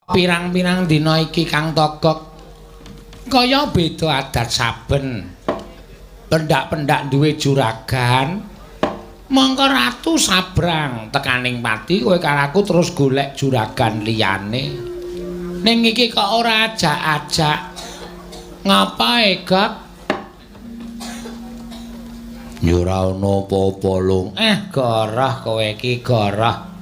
Pirang-pirang dina iki, Kang Togok, kaya beda adat saben. Pendak-pendak duwe juragan. Mongko ratu sabrang tekaning pati, kowe karo aku terus golek juragan liyane. Ning iki kok ora ajak-ajak. Ngapa, Gok? Ya ora ana apa-apa, Lung. Eh, goroh kowe iki, goroh.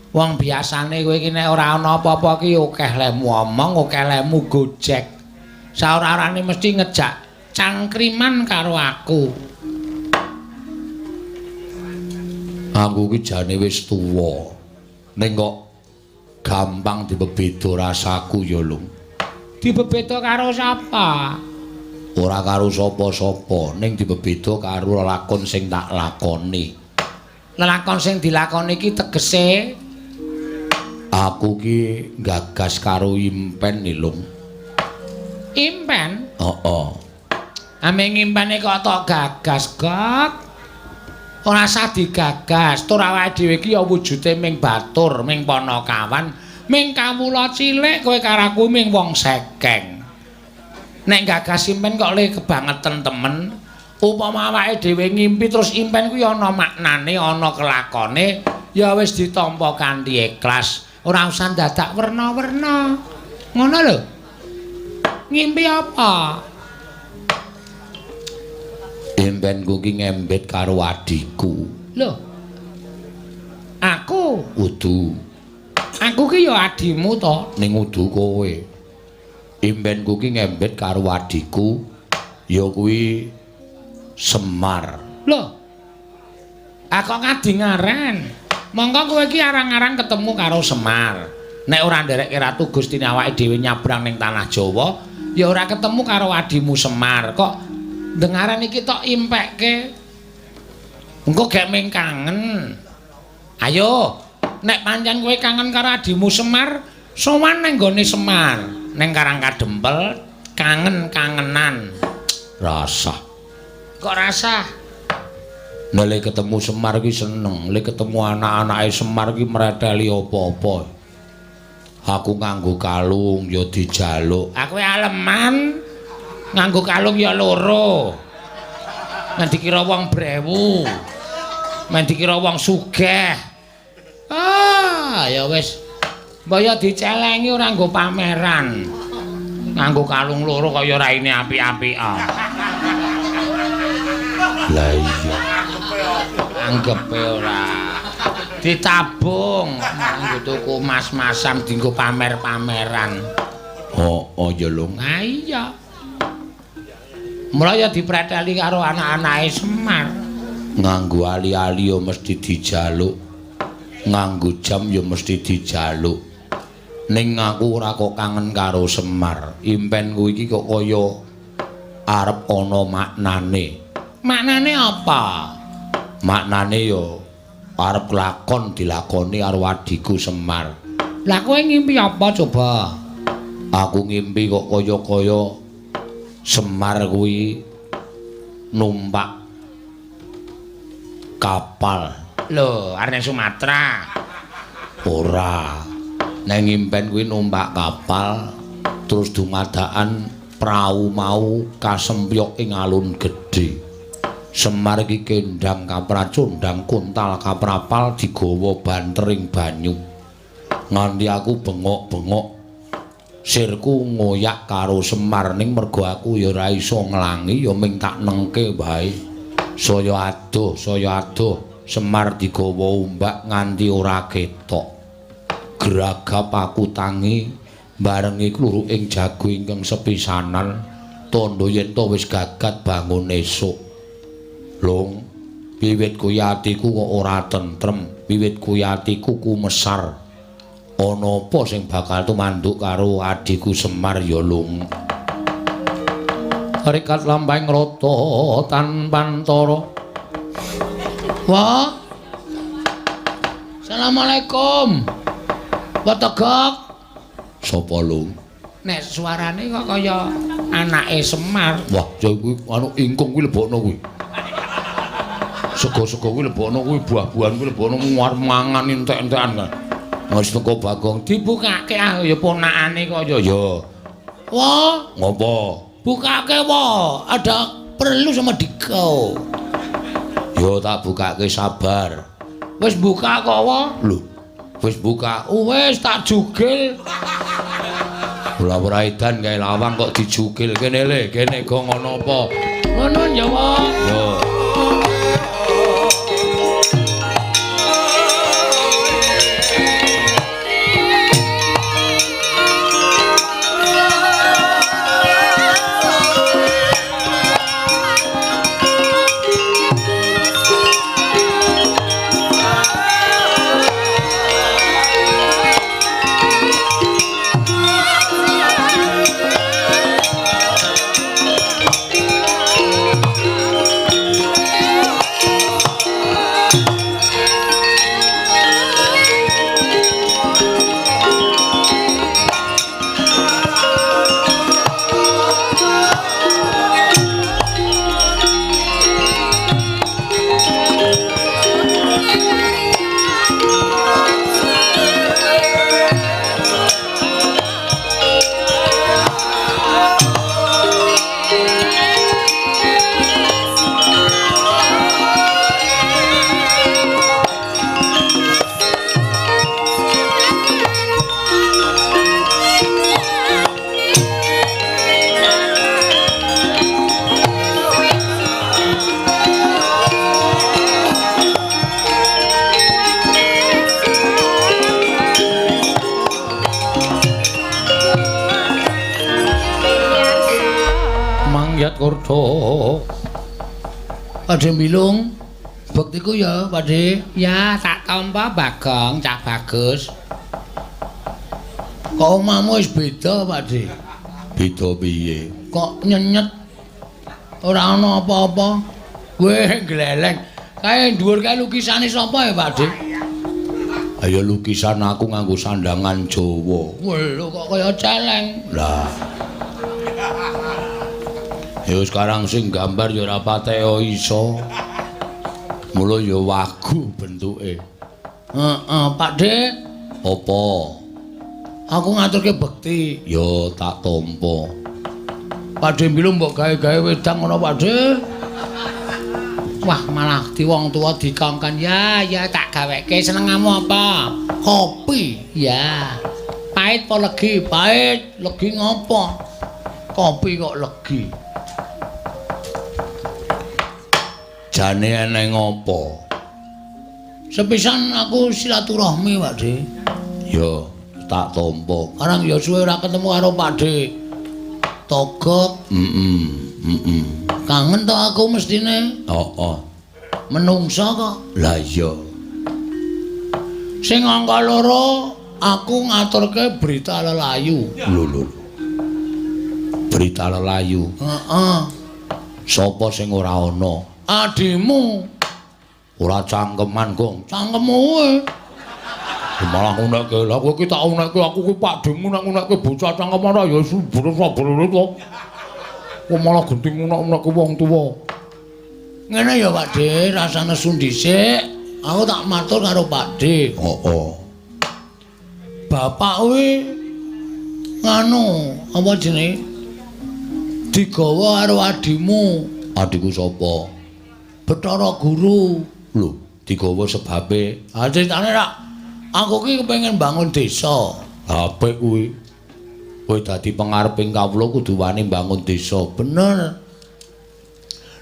Wong biasane kowe iki nek ora ana apa-apa ki akeh lemu omong, akeh lemu gojek. Saora-orane mesti ngejak cangkriman karo aku. Aku ki jane wis tuwa. Ning kok gampang dibebeda rasaku ya, Lung. Dibebeda karo sapa? Ora karo sapa-sapa, ning dibebeda karo lelakon sing tak lakoni. Lelakon sing dilakoni iki tegese aku ki gagas karo impen, Lung. Impen? Heeh. Ame ngimpene kok tok gagas, Gok. Ora usah digagas, tur awake dhewe iki ya wujude ming batur, ming panakawan, ming kawula cilik, kowe karo aku ming wong sekeng. Nek gagas impen kok le kebangetan temen. Upama awake dhewe ngimpi terus impen kuwi ana maknane, ana kelakone, ya wis ditampa kanthi ikhlas. Ora usah dadak werna-werna. Ngono lho. Ngimpi apa? Impenku ki ngembet karo adhiku. Lho. Aku Kudu. Aku ki ya adhimu to. Ning udu kowe. Impenku ki ngembet karo adhiku ya kuwi Semar. Lho. Ah kok ngadingaren. Mongko kowe iki arang-arang ketemu karo Semar. Nek ora nderekke Ratu Gustine awake dhewe nyabrang ning tanah Jawa, ya ora ketemu karo adhimu Semar. Kok dengaran iki tok impekke? Engko gek ming kangen. Ayo, nek pancen kowe kangen karo adhimu Semar, sowan nang nggone Semar, ning Karang Kadempel, kangen-kangenan. Rasah. Kok rasah? Nek le ketemu Semar ki seneng, le ketemu anak-anake Semar ki mreteli apa-apa. Aku nganggo kalung ya dijaluk. Aku aleman nganggo kalung ya loro. Men dikira wong brewu. Men dikira wong sugih. Ah, ya wis. Mbok ya dicelengi ora nggo pameran. Nganggo kalung loro kaya raine apik-apik. Lah iya. Anggepe ora. Ditabung nganggo tuku mas-masan dienggo pamer-pameran. Oh, oh ya, Lung. Ha iya. Mula ya dipreteli karo anak-anake Semar. Nganggo ali-ali ya mesti dijaluk. Nganggo jam ya mesti dijaluk. Ning aku ora kok kangen karo Semar. Impenku iki kok kaya arep ana maknane. Maknane apa? Maknane ya arep lakon dilakoni karo adhiku Semar. Lah kowe ngimpi apa coba? Aku ngimpi kok kaya-kaya Semar kuwi numpak kapal. Lho, arep Sumatera. Ora. Neng impen kuwi numpak kapal terus dumadakan prau mau kasempyok ing alun gedhe. Semar iki kendang kapracondang kuntal kaprapal digawa bantering banyu. Nganti aku bengok-bengok sirku ngoyak karo Semar, ning mergo aku ya ora iso nglangi ya ming tak nengke wae. Saya adoh Semar digawa ombak nganti ora ketok. Gragap aku tangi barengi kluruk ing jago ingkang sepisanan tandha yen to wis gagat bangun esuk. Lung, wiwit kuwi atiku kok ora tentrem, wiwit kuwi atiku kumesar. Ana apa sing bakal tumanduk karo adhiku Semar ya, Lung? Rikat lampahing rata tanpantara. Wah. Assalamualaikum. Wa Tegok. Sapa, Lung? Nek suarane kok kaya anake Semar. Wah, ya kuwi anu ingkung kuwi lebokno kuwi. Sego-sego kuwi lebokno kuwi, buah-buahan kuwi lebokno, arep mangan entek-entekan kan. Wis teko Bagong dibukake ah ya ponakane kaya ya. Wah, ngopo? Bukake wa, ada perlu sama dikau. Ya tak bukake sabar. Wis buka kok wa? Lho, wis buka. Wis tak jugil. Ora edan gawe lawang kok dijugil kene le, kene go ngono apa? Ngono ya wa. Yo. Kurdo. Padhe Bilung, bektiku ya, Padhe. Ya, tak tampa Bagong, cah bagus. Kok omahmu wis beda, Padhe? Beda piye? Kok nyenyet? Ora ana apa-apa. Weh, gleleng. Kae dhuwur kae lukisane sapa ya, Padhe? Ayo lukisan aku nganggo sandangan Jawa. Weh, lho kok kaya celeng. Lah. Ya sekarang sing gambar ya ora pateya iso. Mula ya wagu bentuke. Heeh, Pakde. Apa? Aku ngaturke bekti. Ya tak tampa. Pakde mbilu mbok gawe-gawe wedang ngono, Pakde. Wah, malah di wong tuwa dikongkon. Ya, ya tak gaweke. Senengamu apa? Kopi. Ya. Pahit apa legi? Pahit. Legi ngopo? Kopi kok legi. Jane eneng apa? Sepisan aku silaturahmi, Pakde. Ya, tak tampa. Karang ya suwe ora ketemu karo Pakde. Togok. Heeh. Kangen to aku mestine. Heeh. Menungsa kok. Lah iya. Sing angka loro aku ngaturke berita lelayu. Lho lho. Berita lelayu. Heeh. Sapa sing ora ana? Adimu. Ora cangkeman, Gong. Cangkemmu kowe. Malah ngunekke. Lah kowe iki tak unekke aku kuwi pakdemu nek ngunekke bocah cangkeman ora ya subur-subur to. Kok malah genting ngunek-unekke wong tuwa. Ngene ya, Pakde, rasane nesu dhisik. Aku tak matur karo Pakde. Heeh. Bapak kuwi nganu, apa jenenge? Digawa karo adimu. Adiku sapa? Bathara Guru. Lho, digawa sebabe? Ha critane rak aku ki kepengin bangun desa. Apik kuwi. Kowe dadi pengareping kawula kudu wani mbangun desa. Bener.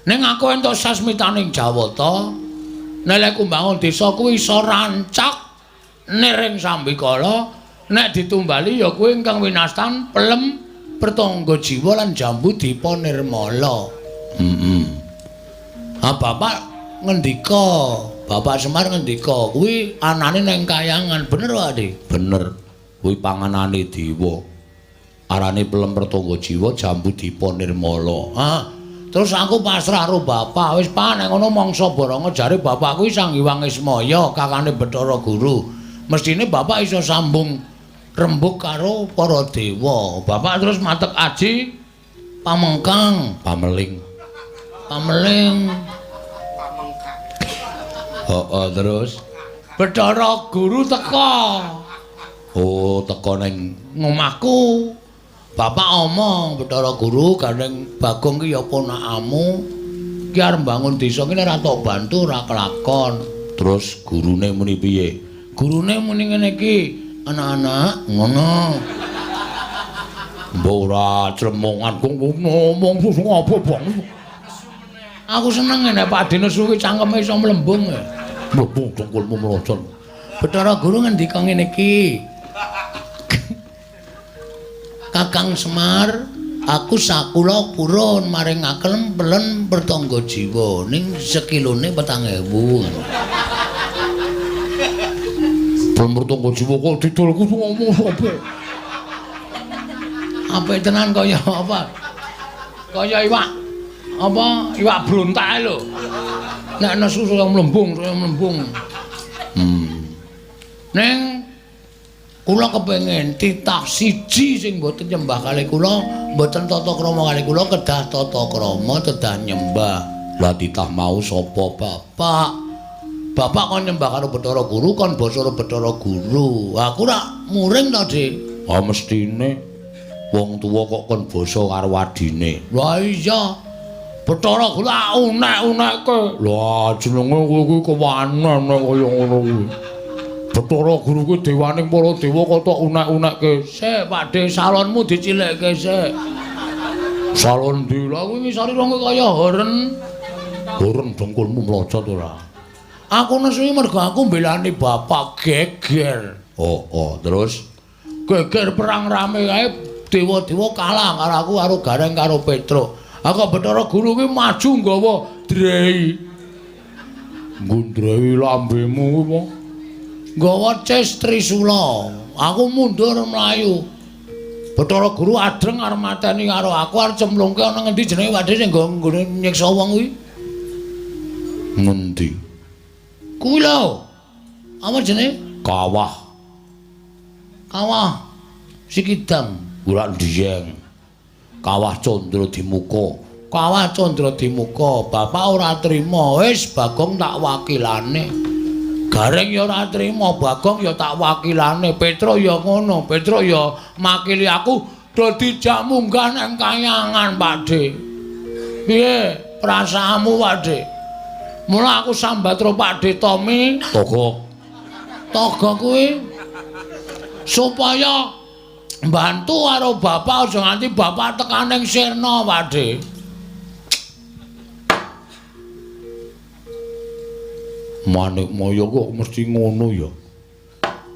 Ning aku entuk sasmitaning Jawata, nek lek mbangun desa kuwi iso rancak niring sambikala, nek ditumbali ya kuwi ingkang winastan pelem pertangga jiwa lan jambu dipa nirmala. Heeh. Ha bapak ngendika, Bapak Semar ngendika kuwi anane nang kayangan, bener wae, Dik? Bener. Kuwi panganane dewa. Arane pelem pertangga jiwa jambu dipa nirmala. Ha, terus aku pasrah karo bapak, wis Pak nek ngono mangsa baranga jare bapak kuwi Sang Hyang Ismaya, kakane Bathara Guru. Mestine bapak iso sambung rembug karo para dewa. Bapak terus matek aji pamengkang, pameling. Pameling. Heeh, terus Bathara Guru teka. Oh, teko ning ngomahku. Bapak omong, Bathara Guru gandeng Bagong ki ya ponakamu. Ki arep mbangun desa ki ora tok bantu ora kelakon. Terus gurune muni piye? Gurune muni ngene iki, anak-anak ngono. Mbok ora clemongan kok ngomong susu apa, Bang? Aku seneng nek Pak Dene suwi cangkeme iso mlembung. Mlembung dengkulmu mlocot. Bathara Guru ngendika ngene iki. Kakang Semar, aku sakula purun maringaken pelen pertangga jiwa ning sekilone 4000. Pelen pertangga jiwa kok didol kudu ngomong sapa? Apik tenan kaya apa? Kaya iwak apa? Iwak brontak lho. Nek nesu saya mlembung, saya mlembung. Ning kula kepengin titah siji sing mboten nyembah kalih kula, mboten tata krama kalih kula, kedah tata krama, kedah nyembah. Lah titah mau sapa bapak? Bapak kon nyembah karo Bathara Guru, kon basa karo Bathara Guru. Aku rak muring to, Dik. Ah mestine wong tuwa kok kon basa karo adine. Lah iya. Bathara Guru unek-unekke. Lah jenenge kowe kuwi kewanen nek kaya ngono kuwi. Bathara Guru kuwi dewaning para dewa kok tok unek-unekke. Sik, Pakde, salonmu dicilikke sik. Salon ndi? Lah kuwi ngisore wong kaya horen. Horen dengkulmu mlocot ora. Aku nesu mergo aku mbelani bapak geger. Oh, oh, terus geger perang rame kae dewa-dewa kalah karo aku karo Gareng karo Petruk. Aku Bathara Guru kuwi maju nggawa drei. Ngundrei lambemu kuwi apa? Nggawa ces Trisula. Aku mundur mlayu. Bathara Guru adreng arep mateni karo aku arep cemplungke ana ngendi jenenge Pakde sing nggo nyiksa wong kuwi? Ngendi? Kuwi lho. Apa jenenge? Kawah. Kawah Sikidang. Ora ndiyeng. Kawah Candra Dimuka. Kawah Candra Dimuka. Bapak ora trima. Wis Bagong tak wakilane. Gareng ya ora trima, Bagong ya tak wakilane. Petruk ya ngono, Petruk ya makili aku do dijak munggah nang kayangan, Pakde. Piye perasaanmu, Pakde? Mula aku sambat karo Pakde Tommy, Togok. Togok kuwi supaya mbantu karo bapak aja nganti bapak tekan ning sirna, Pakde. Manikmaya kok mesti ngono ya.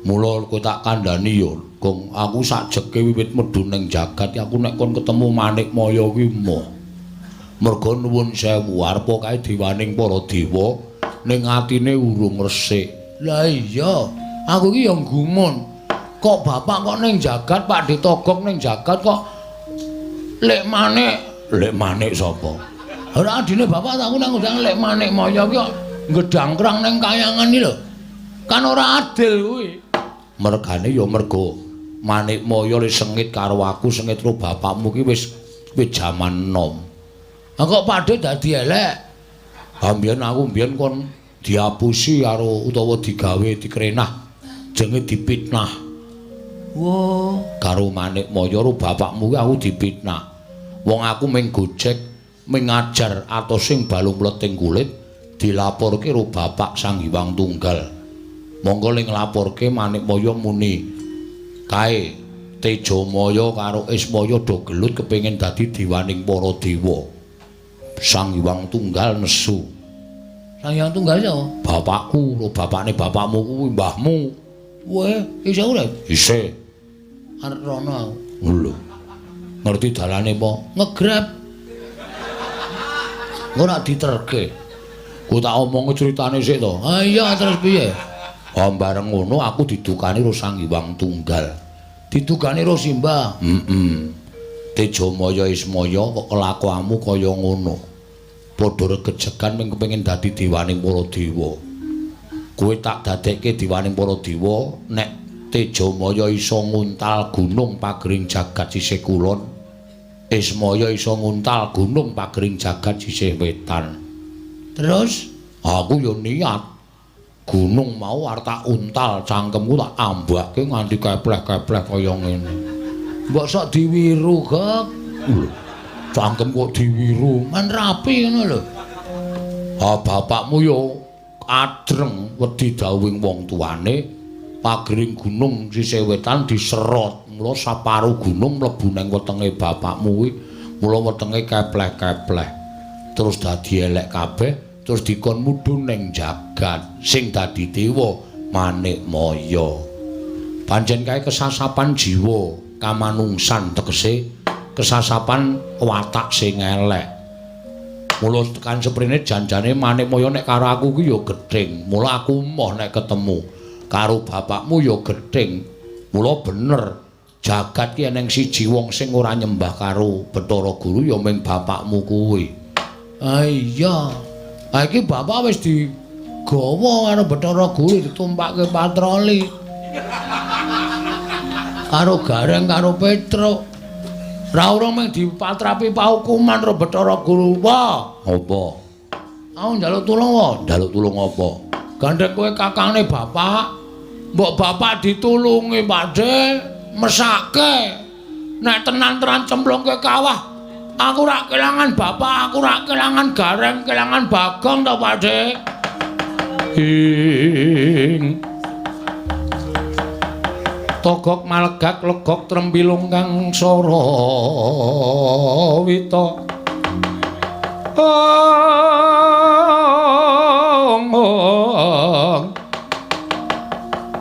Mula kowe tak kandhani ya, Gong, aku sakjeke wiwit medhun ning jagat aku nek kon ketemu Manikmaya kuwi moh. Merga nuwun sewu arepa kae dewaning para dewa ning atine urung resik. Lah iya, aku iki ya gumun. Kok bapak kok ning jagat, Pakde Togok ning jagat kok lek manik, lek manik sapa? Ora adine bapak aku nang ngundang lek Manikmaya ki kok ngedangkrang ning kayangan iki lho. Kan ora adil kuwi. Mergane ya merga Manikmaya le sengit karo aku, sengit karo bapakmu ki wis jaman nom. Ha kok Pakde dadi elek? Ha mbiyen aku mbiyen kon diapusi karo utawa digawe dikrenah, jenge dipitnah. Wah, karo Manikmaya karo bapakmu ki aku dipitnah. Wong aku mung gojek, mung ngajar atos sing balung mleting kulit dilaporke karo bapak Sang Hyang Tunggal. Monggo ling nglaporke Manikmaya muni, kae Tejamaya karo Ismaya do gelut kepengin dadi dewaning para dewa. Sang Hyang Tunggal nesu. Sang Hyang Tunggal sapa? Bapakku, lho bapakne bapakmu kuwi mbahmu. Weh, isih urip? Isih. Arep rono aku. Lho. Ngerti dalane apa? Ngegrab. Engko rak diterke. Ku tak omongi critane sik to. Ha iya terus piye? Ha bareng ngono aku didukani karo Sang Hyang Tunggal. Didukani karo Simbah. Heeh. Tejamaya Ismaya kok kelakuanmu kaya ngono. Padha regejegan mung kepengin dadi dewaning para dewa. Kowe tak dadekke dewaning para dewa nek Tejamaya iso nguntal gunung pagering jagat sisih kulon, Ismaya iso nguntal gunung pagering jagat sisih wetan. Terus aku ya niat. Gunung mau arep tak untal cangkemku tak ambake nganti kepleh-kepleh kaya ngene. Mbok sok diwiru, Gok. Lho, cangkem kok diwiru, men rapi ngono lho. Ah, bapakmu yo adreng wedi dawuhing wong tuane, pagering gunung sisih wetan diserot. Mula saparu gunung mlebu nang wetenge bapakmu kuwi, mula wetenge kepleh-kepleh. Terus dadi elek kabeh, terus dikon mudhun ning jagat sing dadi dewa Manikmaya. Pancen kae kesasapan jiwa kamanungsan, tegese kesasapan watak sing elek. Mula tekan seprene janjane Manikmaya nek karo aku ku ya gething. Mula aku emoh nek ketemu karo bapakmu ya gething. Mula bener jagat ki eneng siji wong sing ora nyembah karo Bathara Guru ya ming bapakmu kuwi. Ah iya. Ha iki bapak wis digawa karo Bathara Guru ditumpakke patroli. Karo Gareng karo Petruk. Ra ora mung dipatrapi paukuman karo Bathara Guru. Wah, apa? Aku njaluk tulung wae. Njaluk tulung apa? Gandeng kowe kakangne bapak. Mbok bapak ditulungi, Pak De. Mesake. Nek tenan-tenan cemplungke kawah, aku ora kelangan bapak, aku ora kelangan Gareng, kelangan Bagong to, Pak De. Ing Togok malegak legok trembilung kang sarawita. Ong ong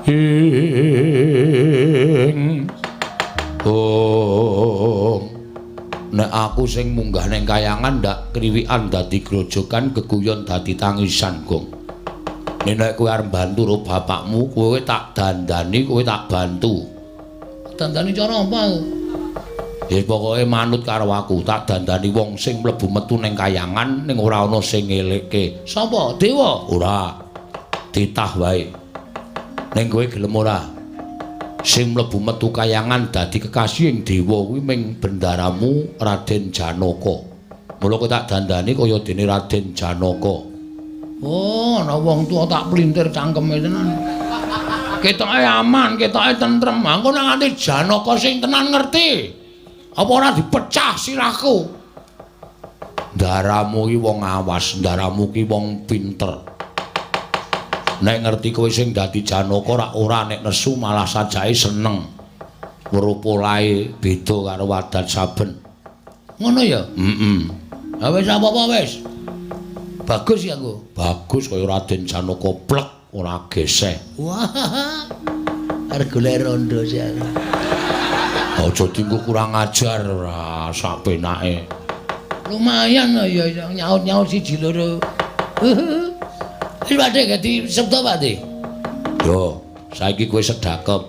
ing ong. Nek aku sing munggah ning kayangan ndak kriwikan dadi grojogan, geguyon dadi tangisan, Gong. Nek kowe arep bantu karo bapakmu, kowe tak dandani, kowe tak bantu. Dandani cara apa aku? Ya pokoke manut karo aku, tak dandani wong sing mlebu metu ning kayangan ning ora ana sing ngelekke. Sapa? Dewa? Ora. Titah wae. Ning kowe gelem ora? Sing mlebu metu kayangan dadi kekasihing dewa kuwi ming bendaramu Raden Janaka. Mula kowe tak dandani kaya dene Raden Janaka. Oh, ana wong tuwa tak plintir cangkeme tenan. Ketoke aman, ketoke tentrem. Engko nek nganti Janaka sing tenan ngerti. Apa ora dipecah sirahku? Ndaramu ki wong awas, ndaramu ki wong pinter. Nek ngerti kowe sing dadi Janaka ora ora nek nesu malah sajake seneng. Weruh polahe beda karo wadat saben. Ngono ya? Heeh. Ha wis apa-apa wis. Bagus ya aku. Bagus kaya Raden Janaka plek ora geseh. Wah. Arep golek rondo sih aku. Aja dienggo kurang ajar ora sak penake. Lumayan lho ya nyaut-nyaut siji loro. Wis Pak De dadi sabda Pak De. Yo, saiki kowe sedakep.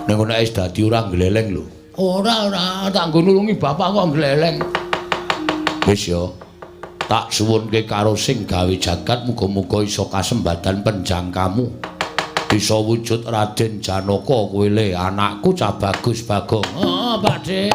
Ning ngono wis dadi ora gleleng lho. Ora ora tak nggo nulungi bapak kok gleleng. Wis yo. Tak suwunke karo sing gawe jagat muga-muga iso kasembadan penjangkamu. Bisa wujud Raden Janaka kowe le anakku cah bagus Bagong. Heeh, Pak De.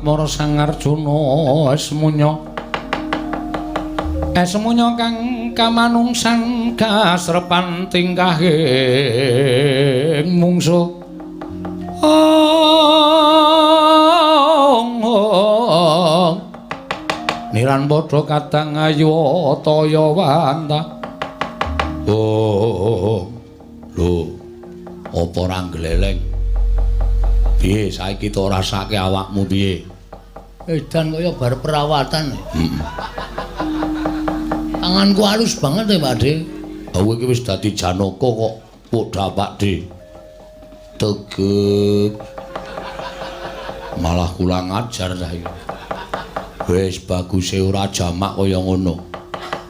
Mara Sang Arjuna esmunya esmunya kang kamanungsan kasrepan tingkahing mungsuh. Niran padha kadang ayu taya wanta. Oh, lho, apa ora gleleng? Piye saiki to rasake awakmu piye? Edan kaya bar perawatan. Heeh. Tanganku halus banget ya, Pak De. Kowe iki wis dadi Janaka kok padha Pak De. Tegek. Malah kurang ajar saiki. Wis baguse ora jamak kaya ngono.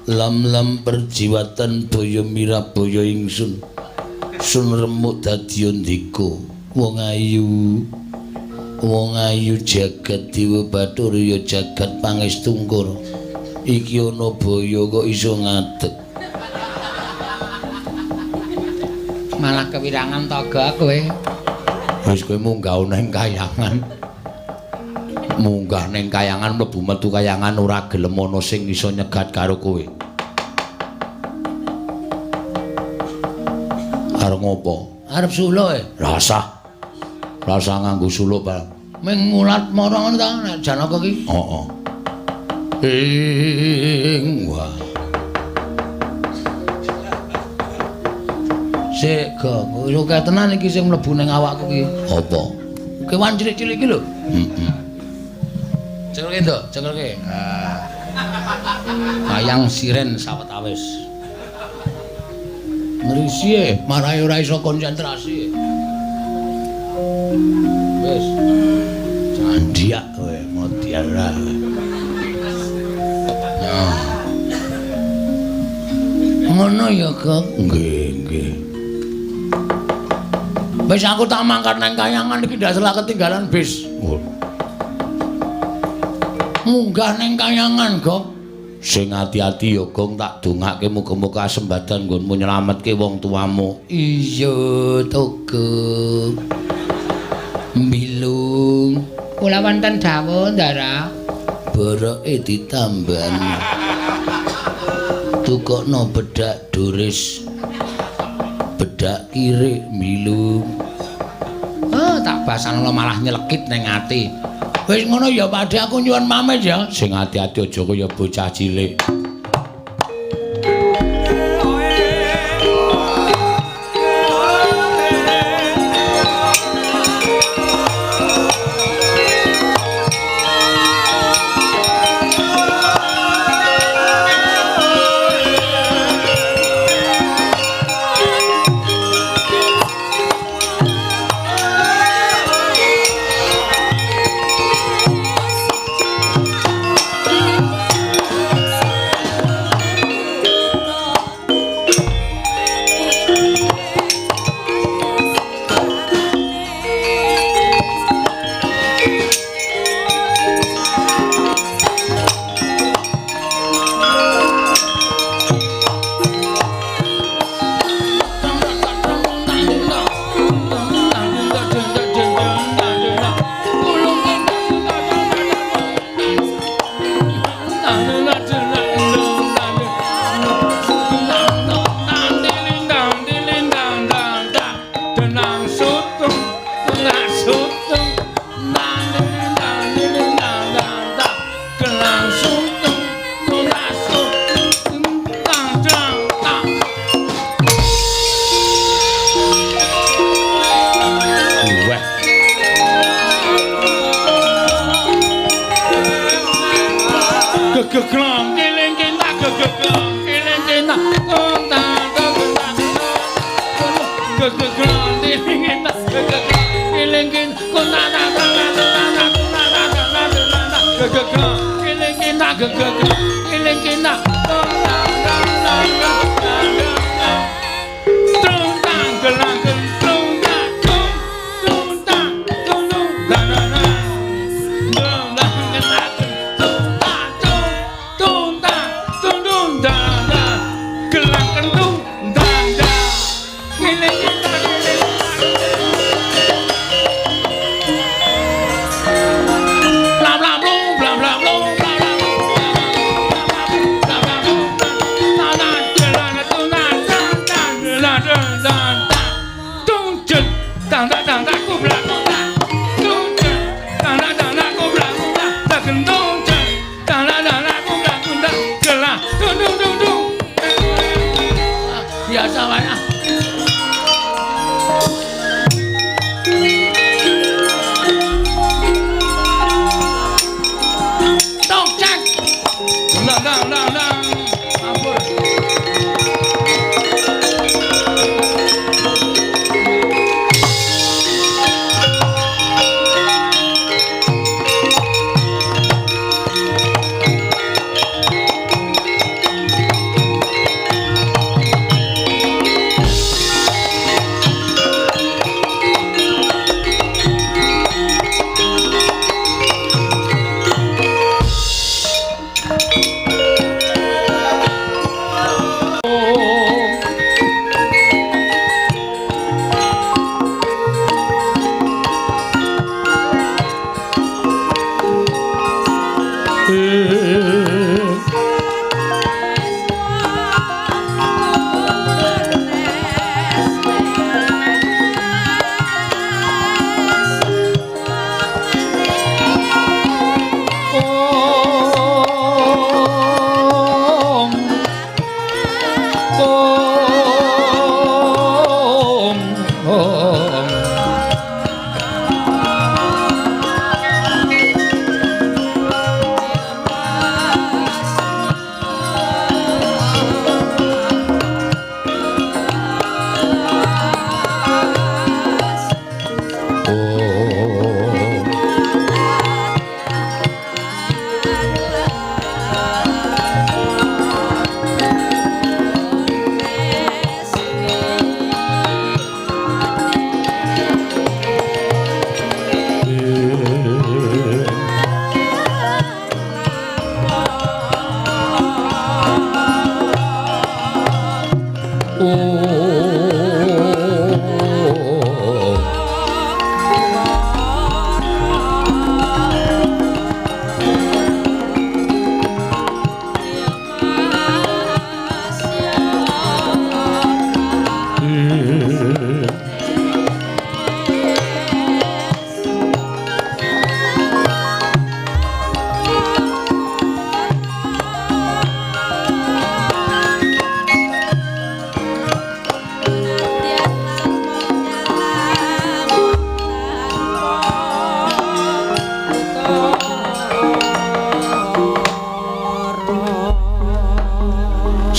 Lam-lam perjiwatan boyo mirabaya ingsun. Sun remuk dadi ndika. Wong ayu. Wong ayu jagat dewa bathara ya jagat pangestungkara. Iki ana boyo kok iso ngadeg. Malah kewirangan to Gok kowe. Wis kowe munggah ning kayangan. Munggah ning kayangan mlebu metu kayangan ora gelem ana sing iso nyegat karo kowe. Arep ngopo? Arep suluk e. Rasah. Rasah nganggo suluk, Pak. Ming ngulat mara ngono ta nek Janaka ki? Heeh. Ing wah. Sik, Gok. Wis akeh tenan iki sing mlebu ning awakku ki. Apa? Kewan cilik-cilik iki lho. Heeh. Cekelke, Nduk, cekelke. Ah. Kayang siren sawetawis. Ngrisi e, marahi ora iso konsentrasi. Wis. Candiak kowe, modiara. Nah. Ngono ya, Gok. Nggih, nggih. Wis aku tak mangkat nang kayangan iki ndak salah ketinggalan bis. Oh. Munggah ning kayangan, Gok. Sing ati-ati ya, Gong, tak dongake muga-muga kasembadan nggonmu nyelametke wong tuamu. Iya, to, Gok. Mbilung. Kula wonten dawuh, Ndara. Boroke ditambani. Tukokno bedak duris. Bedak kirik mbilung. Oh, tak basano malah nyelekit ning ati. Wis ngono ya, Pak De, aku nyuwun pamit ya. Sing ati-ati aja kaya bocah cilik. Bla bla bla bla bla bla bla.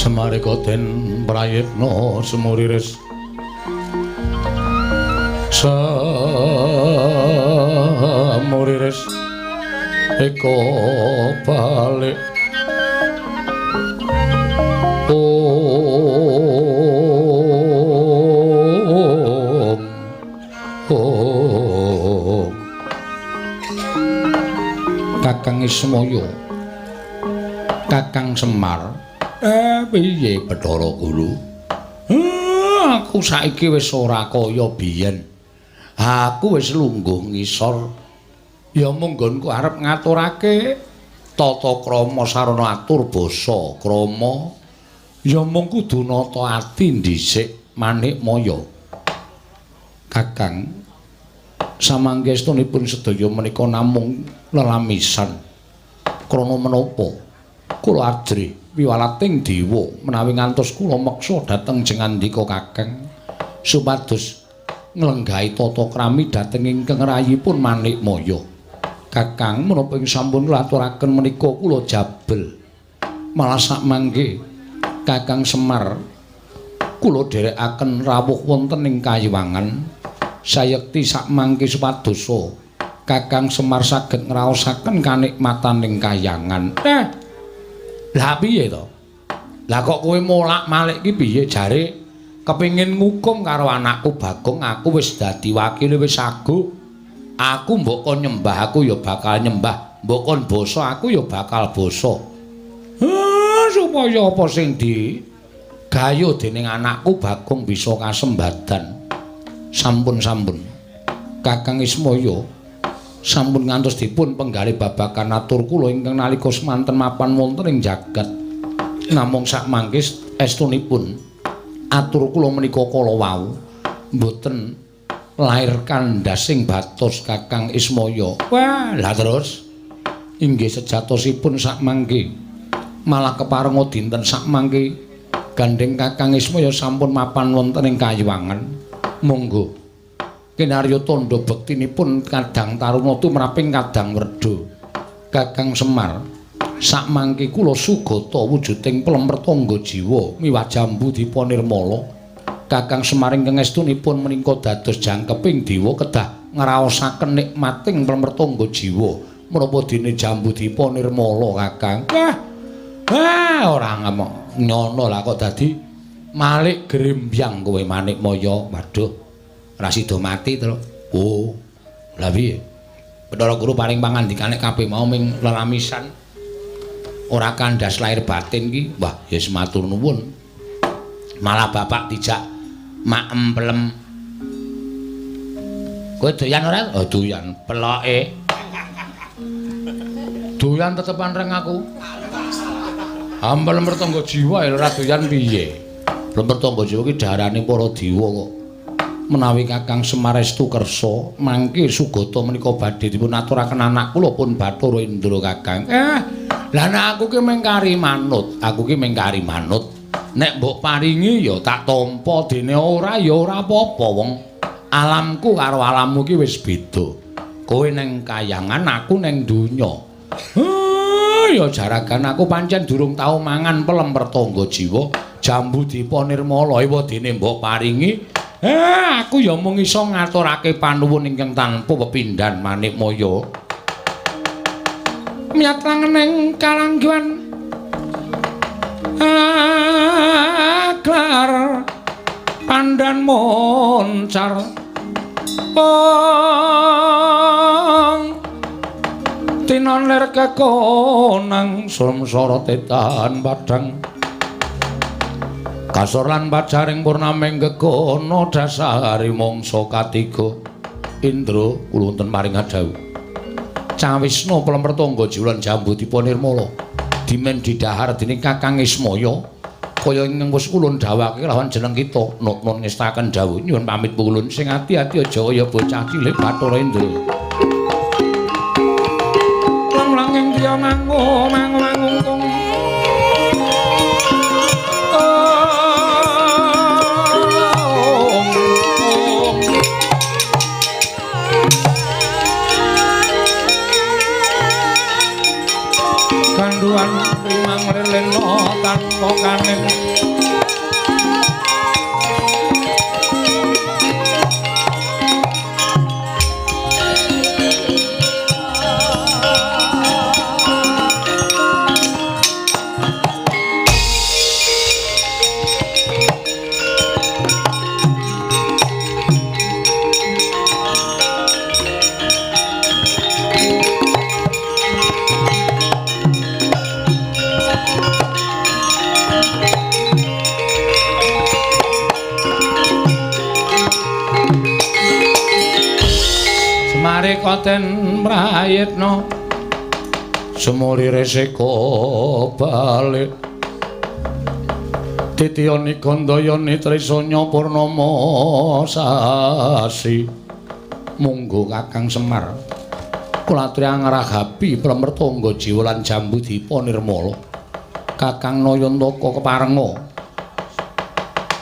Semarika den prayitna semuriris semuriris eko balik om om Kakang Ismaya Kakang Semar. Piye Bathara Guru? Aku saiki wis ora kaya biyen. Aku wis lungguh ngisor. Ya mung nggonku arep ngaturake tata krama sarana atur basa krama. Ya mung kudu nata ati dhisik Manikmaya. Kakang, samanggestungipun sedaya menika namung lelamisan. Krana menapa kula ajrih wiwalating dewa menawi ngantos kula meksa dhateng jengandika Kakang supados nglenggahi tata krami dhateng ingkang rayipun Manikmaya. Kakang, menapa ing sampun kula aturaken menika kula jabel. Malah sakmangke Kakang Semar kula dherekaken rawuh wonten ing kayiwangan sayekti sakmangke supadosa Kakang Semar saged ngraosaken kanikmataning kayangan. Lah piye to? Lah kok kowe molak-malik ki piye jare kepengin ngukum karo anakku Bagong, aku wis dadi wakile wis aguh. Aku mbok kon nyembah aku ya bakal nyembah, mbok kon basa aku ya bakal basa. Supaya apa sing di gayuh dening anakku Bagong bisa kasembadan. Sampun-sampun Kakang Ismaya sampun ngantos dipun penggalih babagan atur kula ingkang nalika semanten mapan wonten ing jagat. Namung sakmangke estunipun atur kula menika kala wau mboten lair kandhasing batos Kakang Ismaya. Wah, lah terus inggih sejatosipun sakmangke malah keparenga dinten sakmangke gandheng Kakang Ismaya sampun mapan wonten ing kayiwangan. Monggo kinarya tandha bektinipun kadang taruna tumraping kadang werda. Kakang Semar, sakmangke kula sugata wujuding plemretangga jiwa miwah jambu dipa nirmala. Kakang Semar ingkang estunipun menika dados jangkeping dewa kedah ngraosaken nikmating plemretangga jiwa menapa dene jambu dipa nirmala Kakang. Wah, ora ngemok nyono lah kok dadi malik grembyang kowe Manikmaya. Waduh, ora sida mati to. Oh, lha piye? Bathara Guru paring pangandikane kabeh mau ming lelamisan. Ora kandhas lahir batin ki. Wah, ya matur nuwun. Malah bapak dijak maem pelem. Kowe doyan ora? Oh, doyan. Peloke. Doyan tetepan reng aku. Ampel mertangga jiwa ora doyan piye? Lemper tangga jiwa ki darane para dewa kok. Menawi Kakang Semar estu kersa mangke sugata menika badhe dipun aturaken anak kula pun Bathara Indra Kakang. Lah nek aku ki mung kari manut, aku ki mung kari manut. Nek mbok paringi ya tak tampa, dene ora ya ora apa-apa wong alamku karo alammu ki wis beda. Kowe neng kayangan, aku neng donya. Ya jaragan aku pancen durung tau mangan pelem pertangga jiwa, jambu dipa nirmala ewa dene mbok paringi. Aku ya mung iso ngaturake panuwun ingkang tanpa pepindhan Manikmaya. Miyat langeneng kalangguhan aglar pandan moncar ong tinon lir kekonang sumsara tetan padhang Kasor lan pacaring purnaming gegono dasari mangsa katiga. Indra kula wonten paring dawuh. Cawisna plemertangga jiwa lan jambu dipa nirmala. Dimen didhahar dening Kakang Ismaya kaya ingkang wis ulun dawuhake lawan jeneng kita. Nuknun ngestaken dawuh nyuwun pamit ulun sing ati-ati aja kaya bocah cilik Bathara Indra. Lang-langing driya mangu mangu mangungkung. Ganduan rimang lelena tanpa kanen. Semare koten prayitna sumuri resiko balik titiyani gandayani trisanya purnama sasi. Monggo Kakang Semar kula aturi ngragapi plemertangga jiwa lan jambu dipa nirmala. Kakang Nayantaka keparenga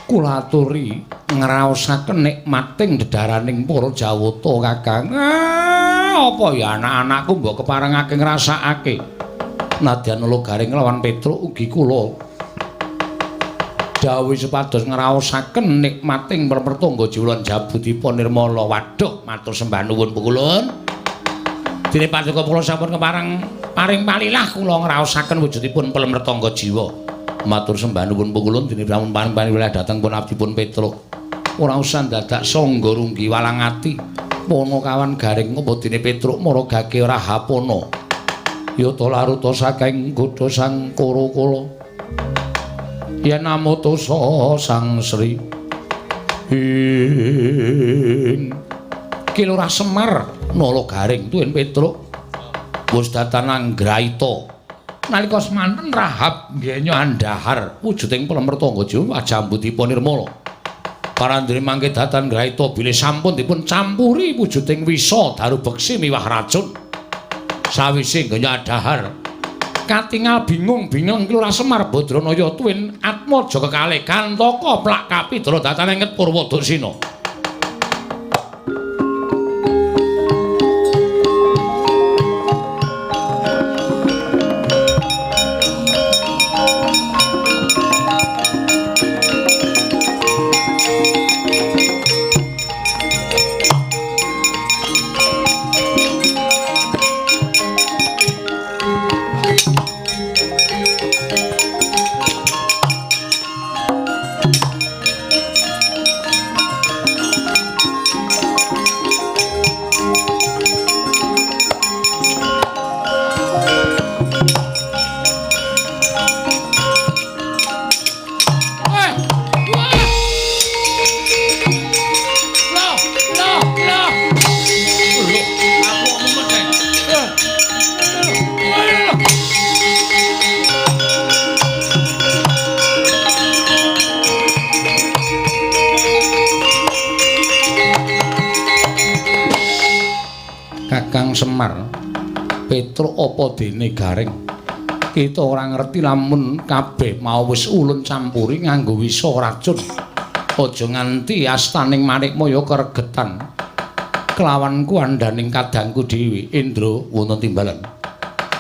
kula aturi ngraosaken nikmating dedaraning para Jawata Kakang. Apa ya anak-anakku mbok keparengake ngrasakake. Nadyan Nala Garing lawan Petruk ugi kula dawuhi supados ngraosaken nikmating plemertangga jiwa lan jambu dipa nirmala. Waduh, matur sembah nuwun pukulun. Dene paduka kula sampun kepareng paring palilah kula ngraosaken wujudipun plemertangga jiwa. Matur sembah nuwun pukulun dene sampun paring palilah dhateng pun abdipun Petruk. Ora usah dadak sangga runggi walang ati. Pono kawan garing apa dene Petruk mara gage rahapana. Yata laruta saking godha sang Kara-kala. Yen amutusa Sang Sri ing Ki Lurah Semar Nala Garing tuwin Petruk wis datan anggraita. Nalika semanten Rahab ngenyo andhahar wujuding plemertangga jiwa jambu dipa nirmala. Parandene mangke datan graita bilih sampun dipun campuri wujuding wisa daru beksi miwah racun. Sawise ngenyo andhahar katingal bingung-bingung Ki Lurah Semar Badranaya tuwin Atmaja kekalih Kantaka plak kapidra datan ing Purwodaksina. Kakang Semar Petruk apa dene Garing kita ora ngerti lamun kabeh mau wis ulun campuri nganggo wisa racun. Aja nganti astaning Manikmaya keregetan kelawan kuandhaning kadangku dhewe. Indra wonten timbalan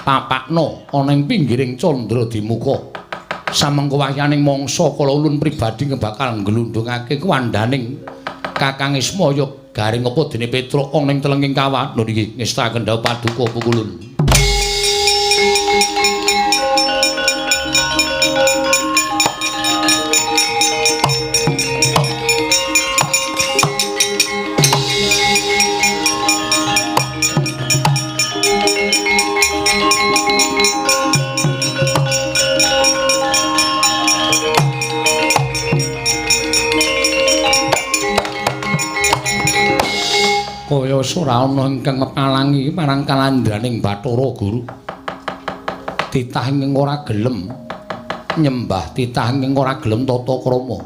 papakna ana ing pinggiring candra dimuka samengko wahyaning mangsa kala ulun pribadi bakal ngglundhungake kuandhaning Kakang Ismaya Garing apa dene Petruk ana ing telenging kawah. Lho niki ngestaken dawuh paduka pukulun. wis ora ana ingkang ngalangi marang kalandraning Bathara Guru. Titah ingkang ora gelem nyembah, titah ingkang ora gelem tata krama.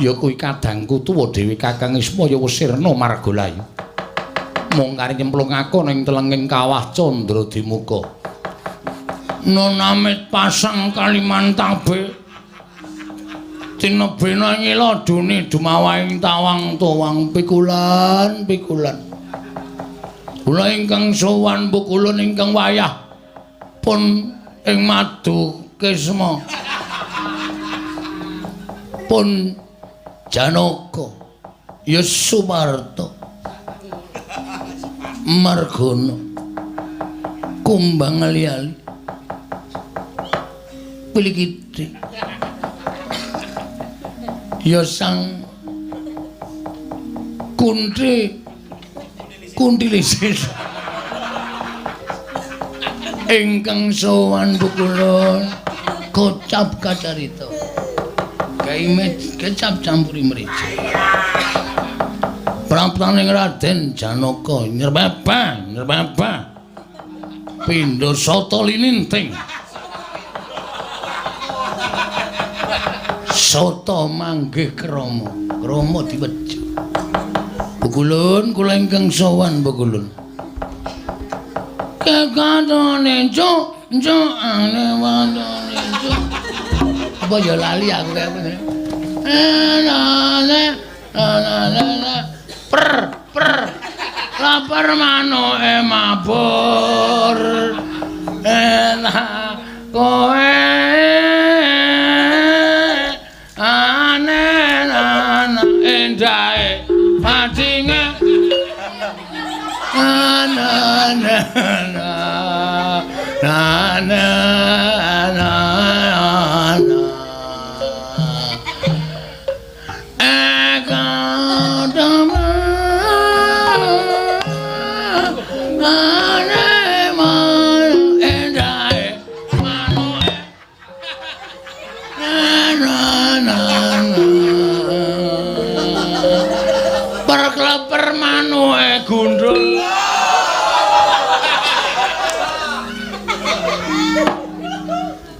Ya kuwi kadangku tuwa dhewe Kakang Ismaya wis sirna margalayu. Mung kari nyemplung aku ning telenging kawah Candra Dimuka. Nonamit pasang Kalimantabe. Tinebena ngila duni dumawahing tawang towang pikulan pikulan. Kula ingkang sowan pukulun ingkang wayah pun ing madu kisma. Pun Janaka ya Sumarta Margono kumbang ali-ali pilikiti ya sang kunti kunti lisit ingkang sowan pukulun kocap kacarita gawe kecap campuri mrica praptaning Raden Janaka nyerbaba nyerbaba pindha sata lininting sata manggih krama krama diwejo. Pukulun kula ingkang sowan pukulun kekatone cuk cuk ane watone cuk apa ya lali aku kaya ngene. Per per lapar manuke mabur enak kowe ane ana endahe padinge ana ana ana ana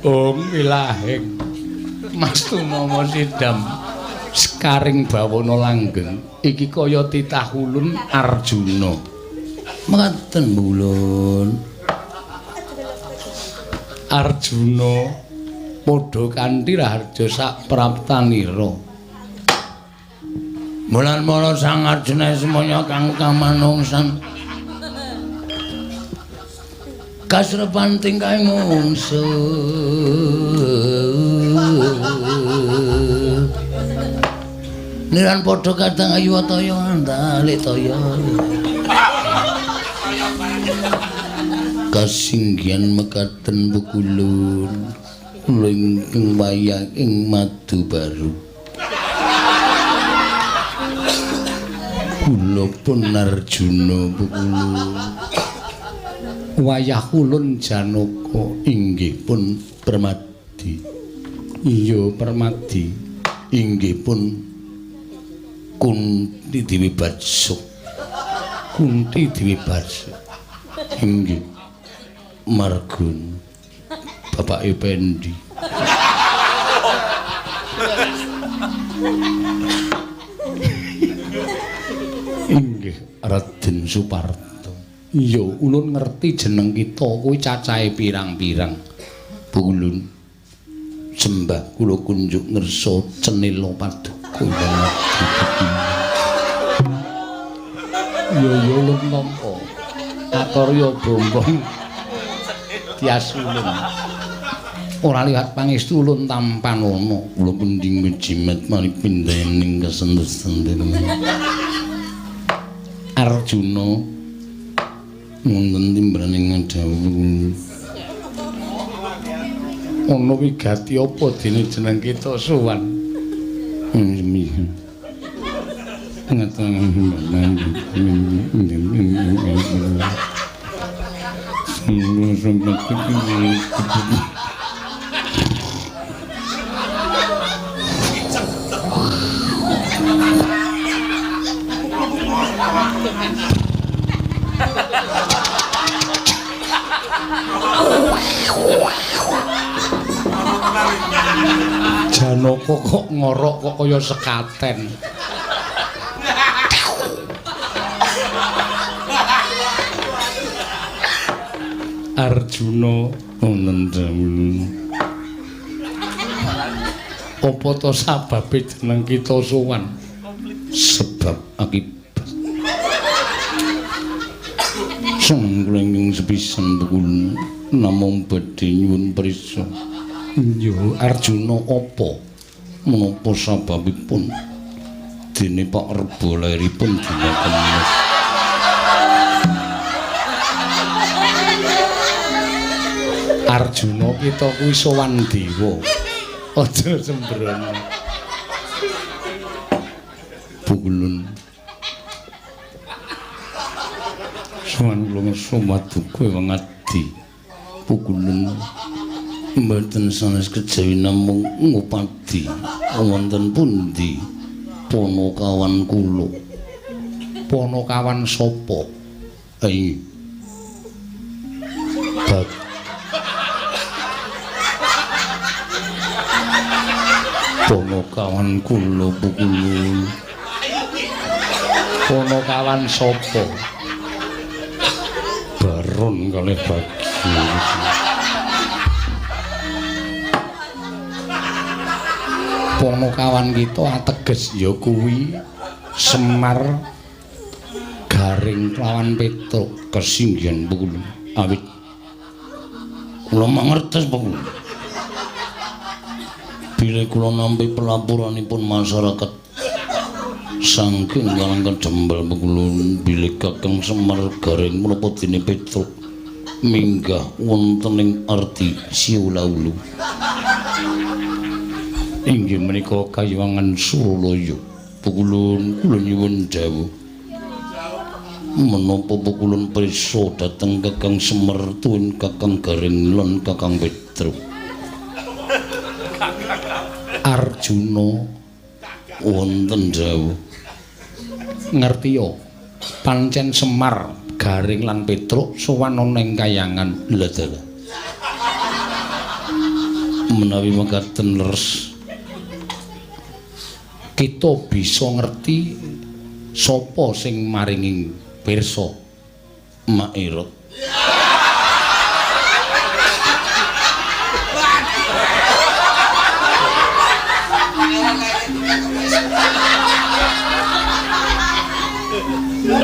Om ilahing Mas Tumama Sidam sekaring bawana langgeng iki kaya titah ulun Arjuna. Mekaten ulun Arjuna padha kanthi raharja sak praptanira. Mulan mala sang Arjuna semoyo kang kamanungsan kasrepan tingkahing mungsu. Niran padha kadang ayu toya andale toya. Kasinggihan mekaten pukulun kula ingkang wayah ing madu baru. Kula pun Arjuna pukulun. Wayah ulun Janaka inggih pun Permadi. Iya Permadi inggih pun Kunti Dewi Batsuk. Kunti Dewi Batsuk inggih Margun Bapak Ependi. Inggih Raden Suparto. Iya, ulun ngerti jeneng kita kuwi cacahe pirang-pirang. Bulun sembah kula kunjuk ngersa cenila paduka. Iya ya ulun nampa. Akarya bombong tias ulun. Ora liwat pangestu ulun tampanana. Kula pending mijimet mari pindahening kesentes-senten. Arjuna wonten timbraning dawuh. Ana wigati apa dene jeneng kita sowan? Janaka kok ngorok kok kaya sekaten. Arjuna wonten dawuh. Apa to sababe jeneng kita sowan? Sebab akibat. Sang kula ingkang sepisan pukul namung badhe nyuwun prisa. Yo Arjuna apa? Menapa sababipun dene Pak Rebo lairipun dina Kemis? Arjuna kita kuwi sowan dewa. Aja sembrono. Pukulun. Sowan kula ngersa maduka wangadi. Pukulun. Mboten sanes kejawi namung ngupadi wonten pundi Ponokawan kula. Ponokawan sapa? Ai. Bag Ponokawan kula pukulun. Ponokawan sapa? Baron kalih Bagio. Ponokawan kita ateges ya kuwi Semar Garing lawan Petruk kesinggihan pukulun. Awit kula mangertos pukulun. Bilih kula nampi pelaporanipun masyarakat saking Karang Jembal pukulun bilih Kakang Semar Garing menapa dene Petruk minggah wonten ing arti Siulaulu. Inggih menika kayiwangan Suralaya. Pukulun kula nyuwun dawuh. Menapa pukulun prisa dhateng Kakang Semar tuwin Kakang Garing lan Kakang Petruk? Arjuna wonten dawuh. Ngertiya pancen Semar Garing lan Petruk sowan ana ing kayangan. Lha dalah. Menawi mekaten leres kita bisa ngerti sapa sing maringi pirsa. Mairot.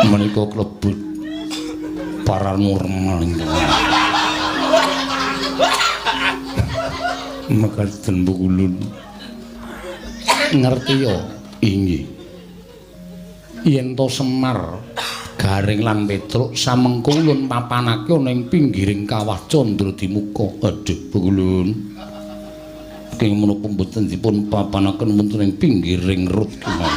Menika klebet paranormal ingkang mekaten pukulun. Ngertiya inggih yen to Semar Garing lan Petruk samengko ulun papanake ana ing pinggiring kawah Candradimuka. Aduh pukulun, kenging menapa mboten dipun papanaken wonten ing pinggiring rut kemawon.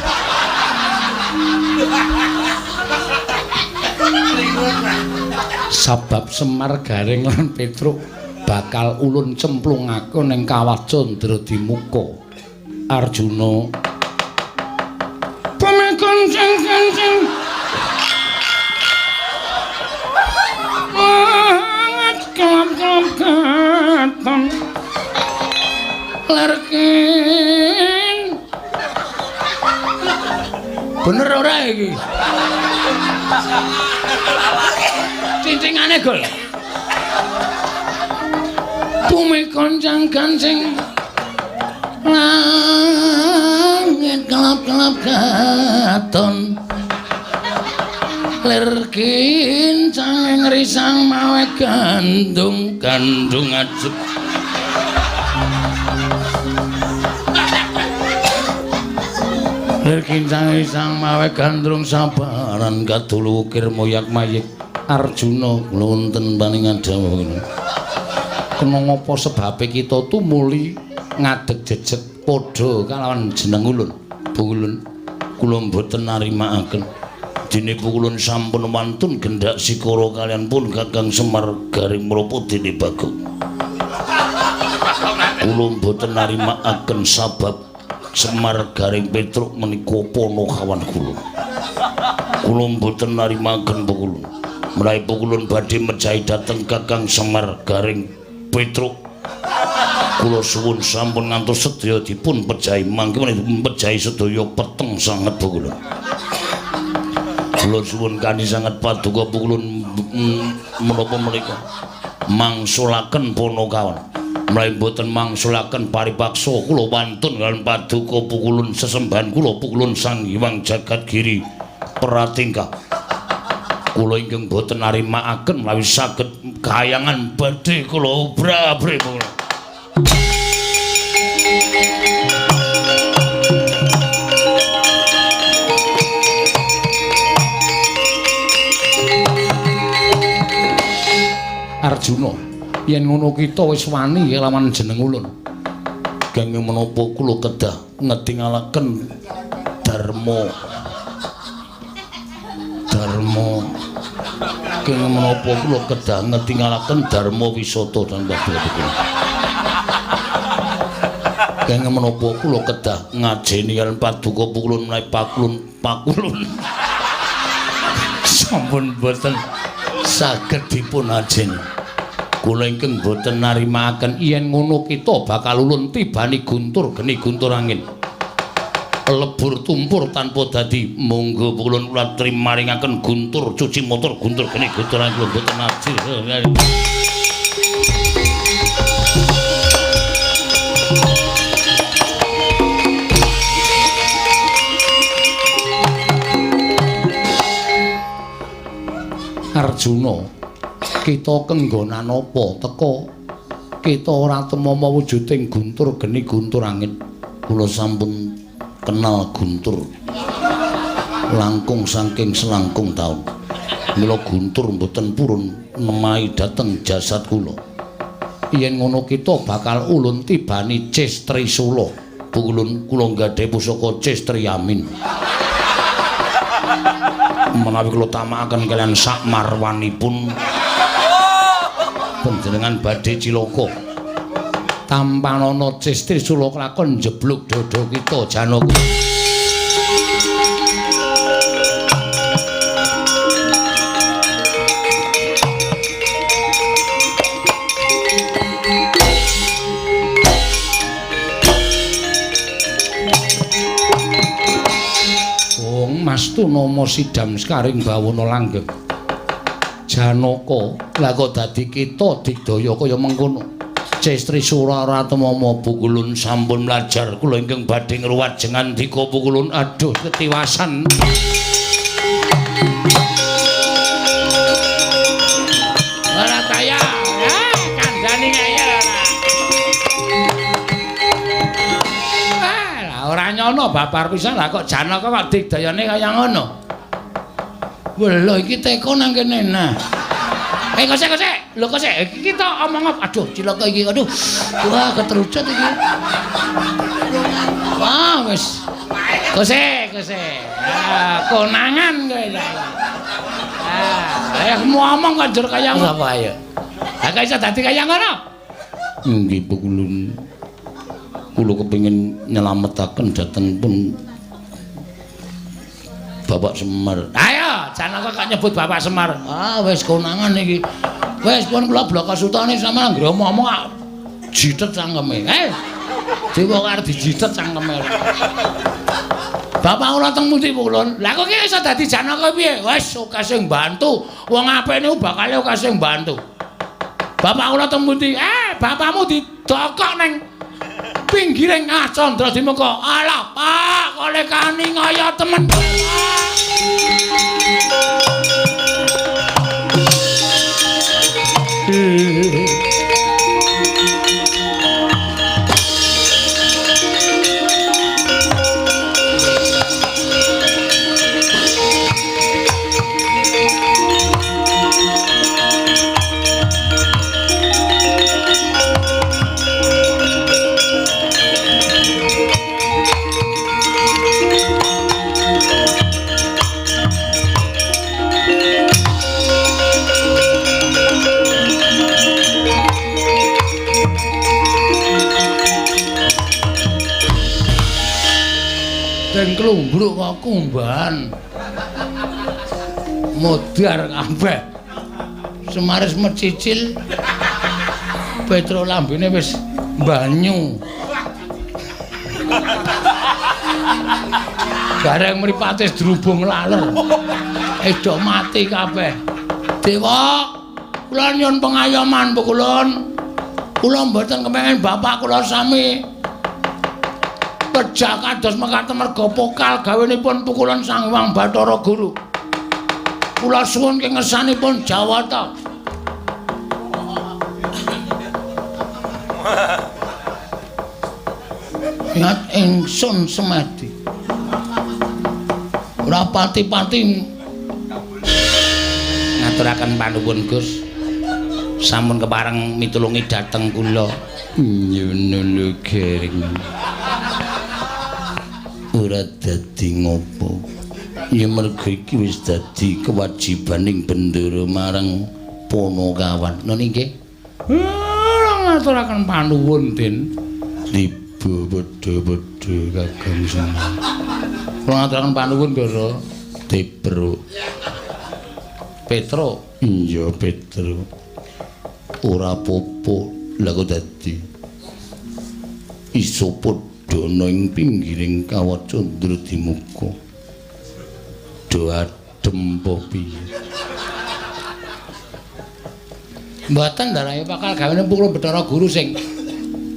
Sabab Semar Garing lan Petruk bakal ulun cemplungake ning kawah Candradimuka. Arjuna pemekanceng-kanceng banget kelap-kelap katon lerkin. Bener ora iki? Cincingane gol. Bumi koncang-kancing langit kelap-kelap katon lir kincang risang mawe gandung gandung ajeg. Lir kincang risang mawe gandrung sabaran kadulu ukir moyak mayik. Arjuna kula wonten paningan dawuh. Kena ngapa sebabe kita tumuli ngadeg jejeg padha kalawan jeneng ulun. Pukulun kula mboten narimakaken. Dene pukulun sampun wantun gendak sikara kalian pun Kakang Semar Garing menapa dene Bagong. Kula mboten narimakaken sabab Semar Garing Petruk menika ponokawan kula. Kula mboten narimaken pukulun. Menawi pukulun badhe mejahi dhateng Kakang Semar Gareng Petruk. Kula suwun sampun ngantos sedaya dipun pejahi mangke menawi pejahi sedaya peteng sanget pukulun. Kula suwun kanthi sanget paduka pukulun menapa menika mangsulaken Panakawan. Menawi mboten mangsulaken paripaksa kula wantun kaliyan paduka pukulun sesembahan kula pukulun Sang Hyang Jagat Giri Pratingkah. Kula ingkang boten narimakaken menawi saged kayangan badhe kula obrabri pukulun. Arjuna, yen ngono kita wis wani kelawan jeneng ulun. Kenging menapa kula kedah ngetingalaken dharma. Dharma. Kenging menapa kula kedah ngetingalaken dharma wisata dan paduka. Kenging menapa kula kedah ngajeni kaliyan paduka pukulun menawi pakulun. Sampun boten saged dipun ajeni. Kula ingkang boten narimakaken yen ngono kita bakal ulun tibani guntur geni guntur angin. Lebur tumpur tanpa dadi. Monggo pukulun kula trimaringaken guntur cuci motor guntur geni guntur angin kula boten aji. Arjuna, kita kenggonan apa teka? Kita ora temama wujuding guntur geni guntur angin. Kula sampun kenal guntur langkung saking selangkung taun. Mila guntur mboten purun nemahi dhateng jasad kula. Yen ngono kita bakal ulun tibani Ces Trisula. Pukulun kula nggadhahi pusaka Ces Triyamin. Menawi kula tamakaken kaliyan sak marwanipun panjenengan badhe cilaka. Tampanana Ces Trisula kelakon njeblug dada kita Janaka. Mastu nama sidam sekaring bawana langgeng. Janaka, lah kok dadi kita digdaya kaya mengkono. Ces Trisula ora temama pukulun sampun mlajar kula ingkang badhe ngruwat jengandika pukulun. Aduh ketiwasan. Ora kaya, kandhani ngeyel ora. Ora nyono babar pisan lah kok Janaka kok digdayane kaya ngono. Lho iki teko nang kene nah. Kosek kosek. Lho kosek iki kita omong apa? Aduh cilaka iki. Aduh. Wah ketrucut iki. Wah wis. Kosek kosek. Ah konangan kowe saiki. Ah, ngomong kok njur kaya ngono apa ayo. Lah kok iso dadi kaya ngono? Nggih pukulun. Kula kepengin nyelametaken dhateng pun Bapak Semar. Ayo, Janaka kok nyebut Bapak Semar. Ah, wis konangan iki. Wis pun kula blaka sutane sampeyan anggere omong-omong jitet cangkeme. Dewa arep dijitet cangkeme. Bapak kula teng pundi pukulun? Lah kok iki iso dadi Janaka piye? Wis akeh sing bantu. Wong apik niku bakale akeh sing bantu. Bapak kula teng pundi? Bapakmu didokok nang pinggiring Candra Dimuka. Alah, Pak, kole kani ngaya temen. Den klumbruk kok kumbahan. Modar kabeh. Semar wis mecicil. Petro lambene wis banyu. Bareng mripate drubung laler. Wis do mati kabeh. Dewa, kula nyuwun pengayoman pukulun. Kula mboten kepengin bapak kula sami pejah kados mekaten merga pokal gawenipun pukulan Sang Hyang Bathara Guru. Kula suwun ing ngersanipun Jawata. Ingat ingsun semedi. Ora pati-pati ngaturaken panuwun Gus. Sampun kepareng mitulungi dhateng kula. Nyono gering. Ora dadi ngopo. Ya merga iki wis dadi kewajibaning bendara marang Panakawan. Nun inggih. Ngaturaken panuwun, Den. Tiba padha-padha Kakang Semar. Kula ngaturaken panuwun, Ndara. Tepro. Petro. Iya, Petro. Ora apa-apa, lha kok dadi iso padha ana ing pinggiring kawah Candra Dimuka. Do adem apa piye? Mboten Ndara, bakal gawene pukul Bathara Guru sing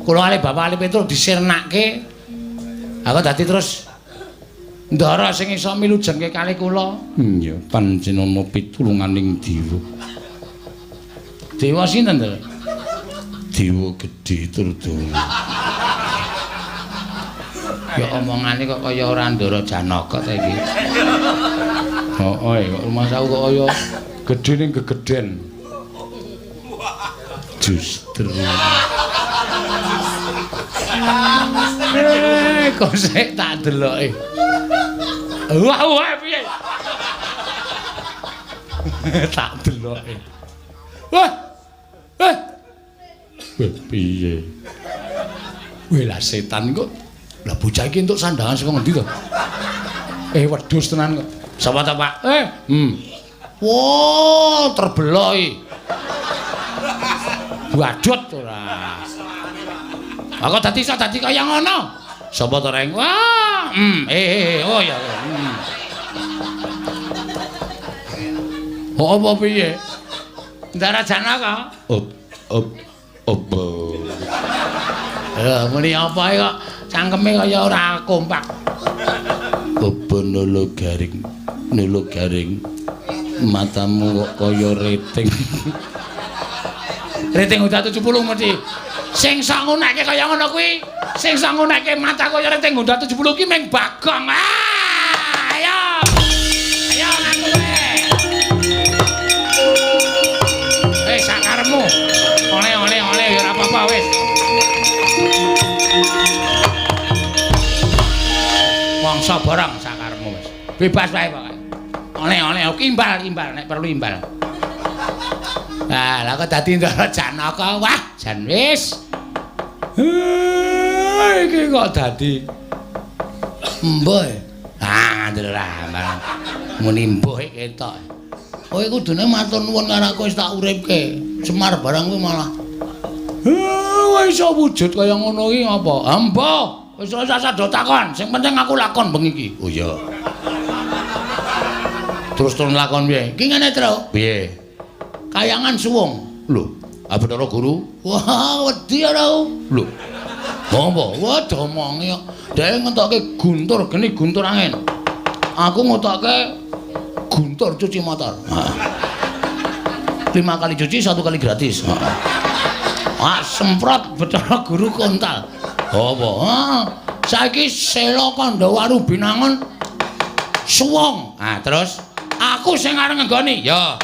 kula kalih Bapak Ali Petro disirnake. Aku dadi terus Ndara sing iso milujengke kalih kula. Iya, pancen ana pitulunganing dewa. Dewa sinten, Ndara? Dewa gedhe Trudana. Ya omongane kok kaya ora Ndara Janaka ta iki. Heeh, kok rumangsaku kok kaya gedhe ning gegeden. Justru. Kok sik tak deloke. Wah, wah piye? Tak deloke. Wah. Eh. Wah, piye? Weh lah setan kok. Lah bocah iki entuk sandangan saka ngendi to? Wedhus tenan kok. Sapa ta, Pak? Wah, terbeloi. Wadut ora. Aku dadi iso dadi kaya ngono. Sapa to, Reng? Wah, oh ya. Oh, apa piye? Ndara Janaka. Op op opo. Lha muni apa kok cangkeme kaya ora kompak. Apa nolo garing? Nolo garing. Matamu kok kaya rating. Rating udah 70 mesti. Sing sok nguneke kaya ngono kuwi, sing sok nguneke mata kaya rating udah 70 ki ming Bagong. Ah, ayo. Ayo ngaku kowe. Sakaremu. Oleh-oleh oleh ya ora apa-apa wis. Mangsa barang sakaremu wis. Bebas wae pokoke. Oleh-oleh imbal-imbal nek perlu imbal. Nah, lah kok dadi Ndara Janaka. Wah, jan wis. Iki kok dadi embuh. Ah, ndelok muni embuh ketok. Kowe kudune matur nuwun karo aku wis tak uripke. Semar barang kuwi malah. Iso wujud kaya ngono iki apa? Embuh, wis ora usah do takon. Sing penting aku lakon bengi iki. Oh iya. Terus turun lakon piye? Iki ngene, Tru. Piye? Kayangan suwung. Lho, Bathara Guru? Wah, wedi ora aku. Lho. Apa? Wah, domongi kok. Dhek ngetokke guntur geni guntur angin. Aku ngetokke guntur cuci motor. 5 kali cuci, 1 kali gratis. Ah, semprot Bathara Guru kontal. Apa? Ah, saiki Sela Kandhawaru Binangun suwung. Ah, terus aku sing arep ngenggoni. Ya.